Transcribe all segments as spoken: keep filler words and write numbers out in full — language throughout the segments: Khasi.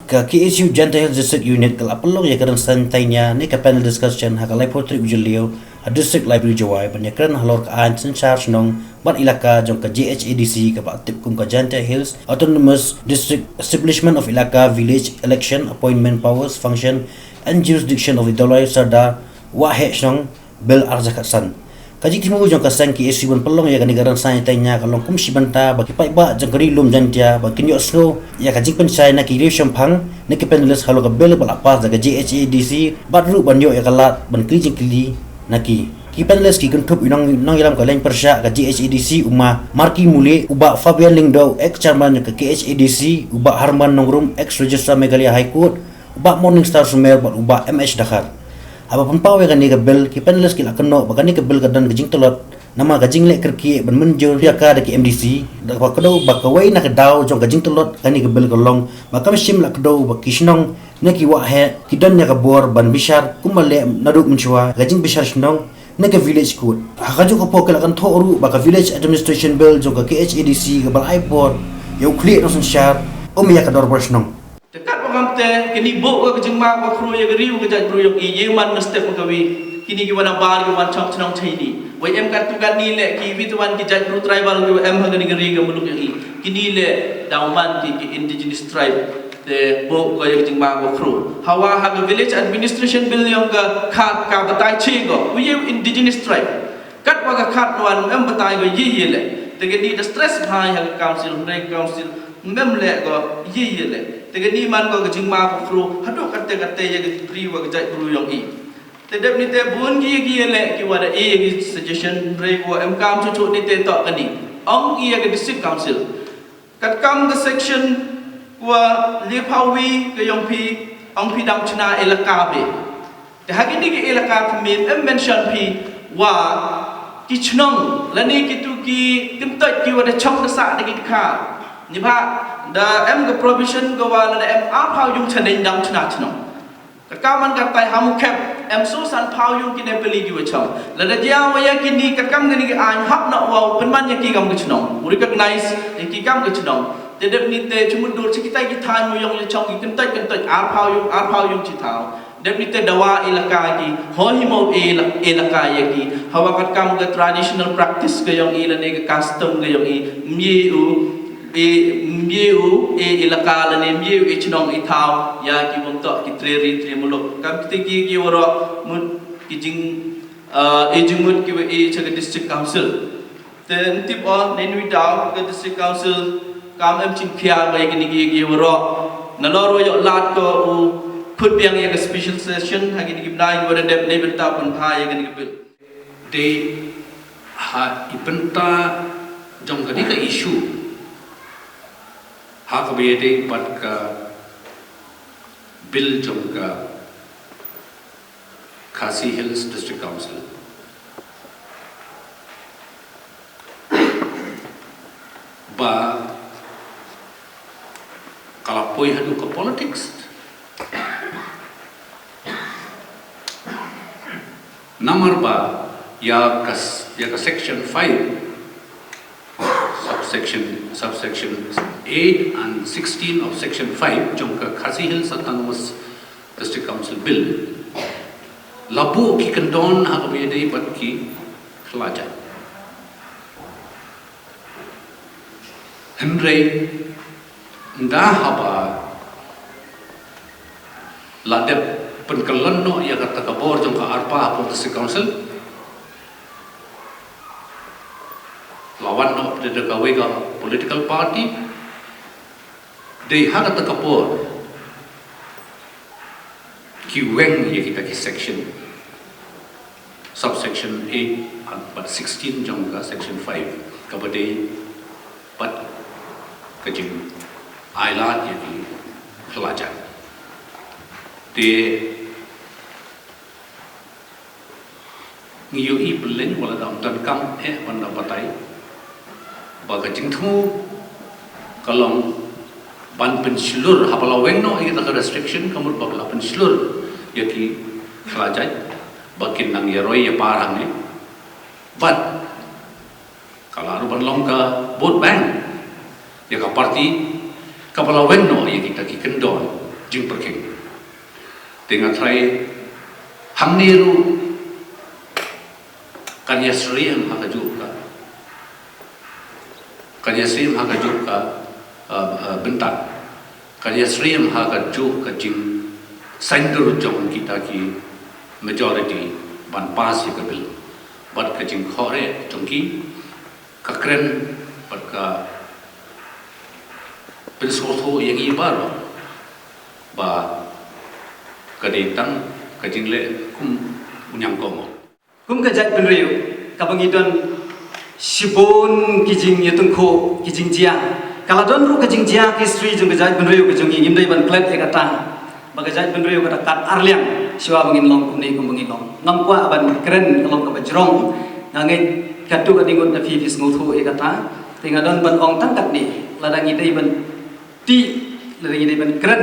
Ka K S U Jaintia Hills District Unit ka la pynlong ïa ka rynsan tainia ne ka panel discussion ha ka laiphew tarik u Jylliew ha District Library Jowai ban ïakren halor ka aiñ synshar shnong bad ilaka jong ka J H A D C kaba tip kum ka Jaintia Hills Autonomous District Establishment of Ilaka Village Election Appointment Powers Function and Jurisdiction of the Dawlai Sardar Waheh Shnong Bill ar hajar khatsan. Ka jingthmu jong ka seng K S U ban pynlong ïa kane ka rynsan tainia ka long kum shi bynta ba ki paidbah jong ka Ri Lum Jaintia ba kin ïohsngew ïa ka jingpynshai na ki riewshemphang ne ki panelist halor ka bill ba la pass da ka J H A D C bad ruh ban ïoh ïa ka lad ban kylli jingkylli na ki. Ki panelist ki kynthup ïa u nong, nongïalam ka liang pyrshah ka J H A D C u Ma Marky Mule, u Bah Fabian Lyngdoh, ex chairman jong ka K H A D C, u Bah Harman Nongrum, ex registrar Meghalaya High Court, u Bah Morningstar Sumer bad u Bah M H Dkhar. Haba pynpaw ïa kane ka bill, ki panelist ki la kynnoh ba kane ka bill ka don ka jingtlot namar ka jingleh kyrkieh ban mynjur ïa ka da ki M D C, da kaba kdew ba kawei na ka daw jong ka jingtlot kane ka bill ka long ba kam shym la kdew ba ki shnong ne ki waheh ki don ïa ka bor ban bishar kumba leh naduh mynshuwa, ka jingbishar shnong ne ka Village Court. Ha kajuh ka por ki la kynthoh ruh ba ka Village Administration Bill jong ka K H A D C kaba la ai bor ïa u khlieh nongsynshar um ïa ka dorbar shnong. Te katba kumta kine buh ka jingma ka khru ïa ka ri u ka jaitbru ïong i, ïa man na step ka wi. Kine ki wan nabar ki wan chong chnong Chinese. Wei em katto katne leh ki wi te wan ki jaitbru tribal ki wa em ha kane ka ri ka muluk ïong i. Kine leh daw man ki, ki indigenous tribe. Te buh ka ïa ka jingma ka khru. Hawa ha ka Village Administration Bill ïong ka khat ka batai chi ko. Wi ïa indigenous tribe. Katba ka khat wan em batai ko ïa ïa leh. Te kane da stress bha ha ka council, hynrei council mem leh ko ïa ïa leh. Te kane man ko ka jingma ka khru, haduh katte katte ïa ka pri wa ka jaitbru ïong i. Te dep ni te bun ki ïa ki ïa leh ki wa da ïa ki suggestion, hynrei ko em kam chuh chuh ni te toh kane. Ong ïa ka district council. Katkam ka section wa liphaw wi ka ïong phi, ong phi dang chna elaka be. Te ha kine ki elaka thymmai em mention phi wa ki chnong lane kitu ki kyntoit ki wa da chong da sah da ki dkhar. Ni ba da em ka provision ka wa lada em arphaw ïung chaneng dang chna chnong. Ka kaman ka tai ha Mukhep em so sanphaw ïung ki Nepali ki wa chong. Lada jia wa ïa kine ka kam kine ki aiñ hap na wa pynman ïa ki kam ka chnong. U recognize ïa ki kam ka chnong. Te dep ni te chumut dur chi kitai ki thaiñ mu ïong ïa chong ki kyntoit kyntoit arphaw ïung, arphaw ïung chi thaw. Dep ni te dawa elaka ki, ho hi mo ela-, elaka ïa ki. Hawa katkam ka traditional practice ka ïong i lane ka custom ka ïong i. Mye u, e, mye u, e elaka lane mye u, e chnong i thaw, ïa ki bym toh ki tre ri tre muluk. Kam kite ki ki waroh, mut ki jing, ah, e jingmut ki wa e cha ka district council. Te ntip o, ne nui daw, ka district council, kam em chin khia ba ïa kine ki, ki waroh. Nalor wa ïoh lad ko u khut biang ïa ka special session, ha kine ki bnai wa da dep ne bynta pynpha ïa kine ki bill. Dei ha i bynta jong kane ka issue. Ha kaba ïadei bad ka bill jong ka Khasi Hills District Council. Ba ka la poi haduh ka politics. Namar ba ïa ka s-, ïa ka section five, subsection, subsection eight and sixteen of section five jong ka Khasi Hills Autonomous District Council Bill, la buh ki kyndon ha kaba ïadei bad ki khlajat. Hynrei ynda haba la dep pynkyllon noh ïa kata ka bor jong ka ARPA hapoh District Council, la wan noh pdeng da kawei ka political party, dei ha kata ka por ki weng ïa kita ki section, subsection eight bad sixteen jong ka section five, kaba dei bad ka jingailad ïa ki khlajat. Te ngi ïohi pynlong wala dang donkam eh ban da batai ba ka jingthmu ka long ban pynshlur, haba la weng noh ïa ka restriction, ka mut ba la pynshlur ïa ki khlajat ba kin nang ïaroi ïapar hangne. Bad ka la ruh ban long ka vote bank ïa ka party kaba la weng noh ïa kita ki kyndon. jingpyrkhing. Te nga tharai hangne ruh kan ïasyriem ha kajuh ka, kan ïasyriem ha kajuh ka, uh, uh, bynta, kan ïasyriem ha kajuh ka jingsaiñdur jong kita ki majority ban pass ïa ka bill. Bad ka jingkhohreh jong ki ka kren bad ka pynsngewthuh ïa ngi baroh ba ka dei tang ka jingleh kum u ñiangkong. Kum ka jaitbynriew kaba ngi don shibun ki jingïatyngkhuh, ki jingjia. Ka la don ruh ka jingjia ka history jong ka jaitbynriew ka jong ngi, ngim dei ban klet ïa kata. Ba ka jaitbynriew ka da kat arliang shuwa ba ngin long kumne kumba ngin long. Ngam kwah ban kren ka long kaba jrong. Nga ngeit katto katne ngut na phi phi sngewthuh ïa kata. Te nga don ban ong tang katne, lada ngi dei ban tih, lada ngi dei ban kren,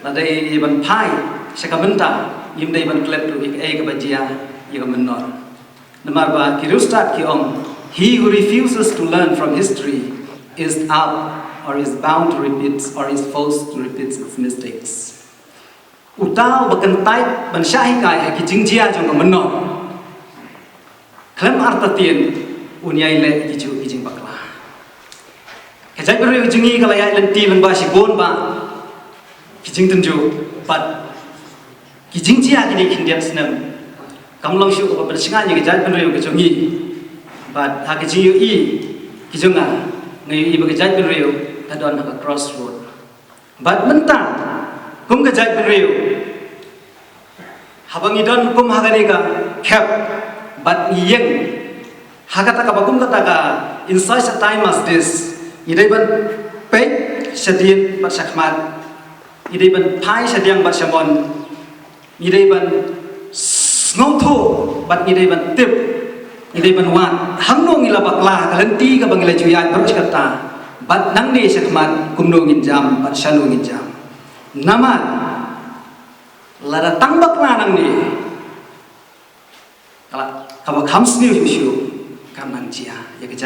lada ngi dei ban phai sha ka bynta, ngim dei ban klet ruh ïa kaei kaba jia ïa ka mynnor. Namar ba ki riewstad ki ong, "He who refuses to learn from history is apt or is bound to repeat or is forced to repeat its mistakes." Uta uba kyntait ban shah hikai ha ki jingjia jong ka mynnor khlem artatien, un ïai leh ki juh ki jingbakla. Ka jaitbynriew jong ngi ka la ïaid lynti lyngba shibun bah ki jingtynjuh bad ki jingjia kine khyndiat snem. Kam long shuh kaba pynshngaiñ ïa ka jaitbynriew ka jong ngi. Bad ha ka jingïohi ka jong nga, nga ïohi ba ka jaitbynriew ka don ha ka crossroad. Bad mynta kum ka jaitbynriew, haba ngi don kum ha kane ka khep bad ngi ïeng ha kata kaba kum kata ka, in such a time as this, ngi dei ban peit shadien bad shakhmat, ngi dei ban phai shadiang bad shamon, ngi dei ban sngewthuh bad ngi dei ban tip, ngi dei ban wad hangno ngi la bakla ha ka lynti kaba ngi la ju ïaid baroh shi katta, bad nangne shakhmat kumno ngin jam bad shano ngin jam. Namar lada tang bakla nangne, kala kaba kham sniew shuh shuh kan nang jia ïa ka jait